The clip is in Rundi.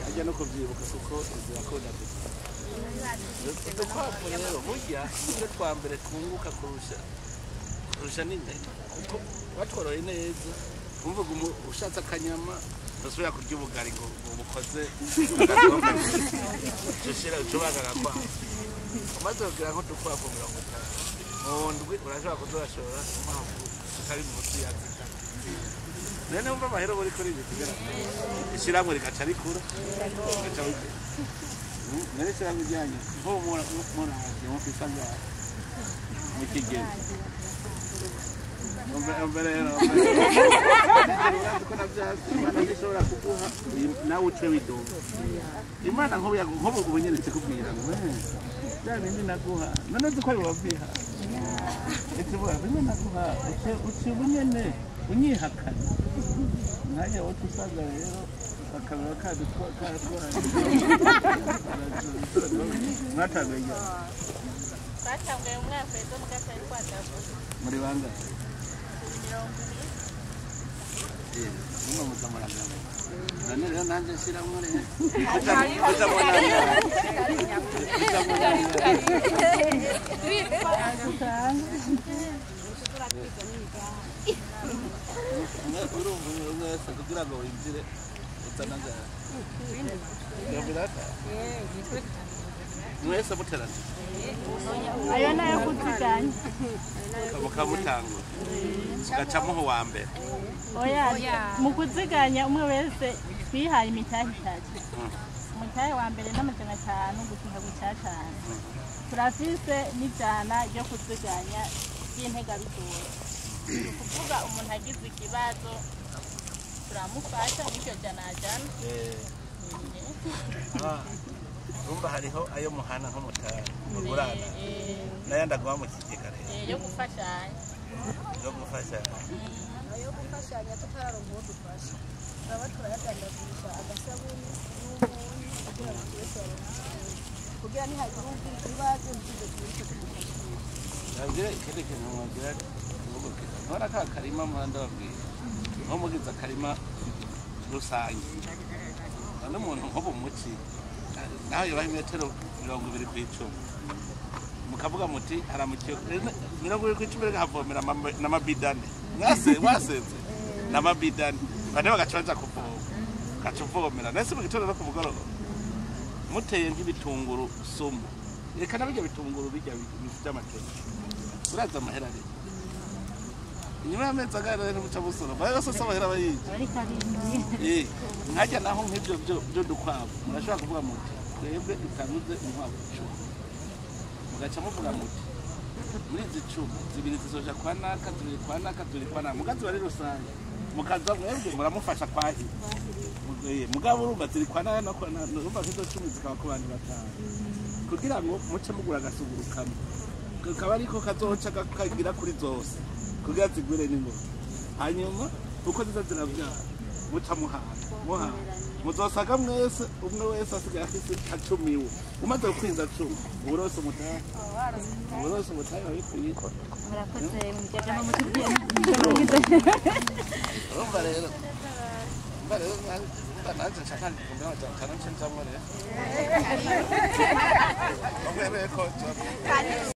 Ajya no kubyibuka kuko zirakunda gusa. Udukwavu rero burya nicyo twa mbere twunguka kurusha n'impene, kuko watworoye neza umvuga ushatse akanyama ntusubira kurya ubugari ngo bukoze ushira ucubaga agakwavu. Umaze kugira nk'udukwavu 50 mu ndwi urashobora kuzashora inkwavu zitari munsi ya 3. None wumva amahera uri kuri ibi kugira ishyirahamwe rigaca rikura rigaca bigera. None ishyirahamwe ryanyu nko muravye mufise angahe mu kigega? Umve rero ko navyasi Imana ntishobora kuguha nawe uce widoga. Imana nk'ubu ubu nyene ikikubwira ngo bya bindi naguha none uzi ko ari wavyiha. Itivuga bimwe naguha uce ubu nyene unyihakana nkajya wowe usanga rero bakaba karatwaye mwatanguye ryari? Twatanguye mu mwaka w'ejo mu gatari twatavuze. Muri bangahe? 20. Mumwe muza muragana none rero nanjye nshiramwo rero muza munanira. Urumva umwe wese kugira ngo winjire uzana angahe? 50 mwese muteranye? Ayo nayo kuziganya. Mukamutangura mugaca muha uwa mbere? Oya, mu kuziganya umwe wese twihaye imitahe 3. Umutahe wa mbere n'500 gushika ku 5. Turafise n'ijana ryo kuziganya ry'integabizoza, ni ukuvuga umuntu agize ikibazo turamufasha n'iryo jana ajana. Urumva hariho ayo muhana nk'umutahe mugurana n'ayandi aguma mu kigega rero? Yo gufashanya. Yo gufashanya. Ayo gufashanya tutararonka uwo dufasha turaba turayadandagurisha agasabuni n'umunyu kugira ngo twese baronke, kugira nihagira ugira ikibazo ntituze tubure tumufasha. Nabwira ikindi kintu mwagira kuvuga ntora ka karima muhanda babwira nko mugize akarima rusange none umuntu nko bumuci naho yobaha imetero 20 ku 10 mukavuga muti haramukiye 20 ku 10 reka havomera n'amabidane mwase mwasenze n'amabidane bane bagaca baja kuvoma ugaca uvomera nese mu gitondo no ku mugoroba muteye nk'ibitunguru sumu reka na birya bitunguru bijya bifite amateke uraza amahera rero inyuma y'amezi angahe rero muca musoroma ayo yose amahera aba yinjiye. Ariko arindiye. Nkajya naho nk'ibyo byo dukwavu murashobora kuvuga muti twebwe dutanguze inkwavu 10 mugaca muvuga muti muri izi 10 zibiri zizoja kwa naka, zibiri kwa naka, zibiri kwa naka, mugazi bari rusange mukaza mwebwe muramufasha kwahira. Mugabo urumva ziri kwa naka no kwa naka, urumva nk'izo 10 zikaba ku bantu batanu kugira ngo muce mugura agasuguru kamwe kakaba ariko kazoca kagira kuri zose kugira zigwire n'ingoga, hanyuma uko ziza ziravyara muca muhana muhana muzosaga mwese umwe wese asigaye afise acumiwe umaze gukwiza 10 uburose umutahe uburose umutahe wabikwiye. Murakoze mujyamo mutubwiye. Urumva rero urumva nanje nshaka 500,000 nce nzamwo rero umwe ko.